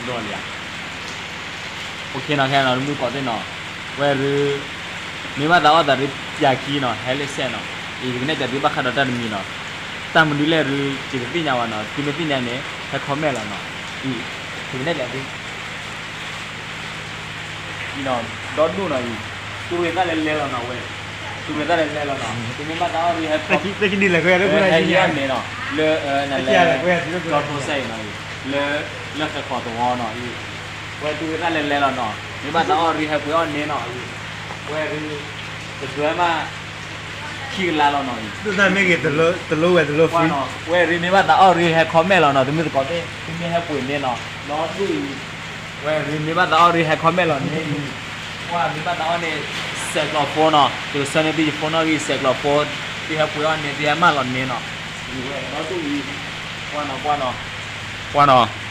လီၤလံဧါ. အိၣ်ခ့နီၤ ခဲနီၤ တမုၢ်သကိးသ့ၣ်နီၤ, ဝဲဒုး မ့ၢ်ဘၣ်သးအီၣ်သးဒုးပျးခံနီၤ ဟဲလၢစဲးနီၤ, အံၤ ယကနဲၣ်ပျးသုဘၣ်ဃးဒီးတၢ်တမံၤနီၤ, တၢ်မနုၤလဲၣ်ဒုး ယတသ့ၣ်ညါဘၣ်နီၤ, သုမ့ၢ်သ့ၣ်ညါန့ၣ် ဟဲ comment လီၤနီၤ, အံၤ ယကနဲၣ်ပျးသု အံၤနီၤ ဒီဒူၣ်နီၤအံၤ, သူၣ်ရ့ၣ်သၣ်လဲၤလဲၤလီၤနီၤဝဲ, သူၣ်ရ့ၣ်သၣ်လဲၤလဲၤလီၤနီၤ, သုမ့ၢ်ဘၣ်သးအီၣ်ဒုးဟဲ ဟဲဟံးအီၣ်န့ၣ်နီၤ, လၢ နလဲၤ ကၠီဖိစဲးအံၤနီၤအံၤ, လၢ လၢဃဲၤခီးသဝီနီၤအံၤ, ဝဲသူၣ်ရ့ၣ်သၣ်လဲၤလဲၤလီၤနီၤ, မ့ၢ်ဘၣ်သးအီၣ်ဒုးဟဲပှ့ၤအီၣ်န့ၣ်နီၤအံၤ, ဝဲဒုး တဒွဲမး ခံကလးလီၤနီၤအံၤ, ဒုးသၣ်မ့ၢ်ဂ့ၤတလိဝဲတလိ ဝဲဒုးမ့ၢ်ဘၣ်သးအီၣ်ဒုးဟဲ comment လီၤနီၤ, တမုၢ်သကိးသ့ၣ် သုမ့ၢ်ဟဲပှ့ၤန့ၣ်နီၤ, ဒီဒူၣ်အံၤ, ဝဲဒုးမ့ၢ်ဘၣ်သးအီၣ်ဒုးဟဲ comment လီၤန့ၣ်အံၤ, ကွၢ်မ့ၢ်ဘၣ်သးအီၣ်န့ၣ် ဆဲးကျိးဖိနီၤ, ယကဆှၢန့ၢ်သုယဖိနီၣ်ဂံၢ် ဆဲးကျိးဖိ, သုဟဲပှ့ၤအီၣ်န့ၣ် သုဟဲမၢလီၤန့ၣ်နီၤ, ဒီဒူၣ်အံၤ, ကွၢ်နီၤ ကွၢ်နီၤ, ကွၢ်နီၤ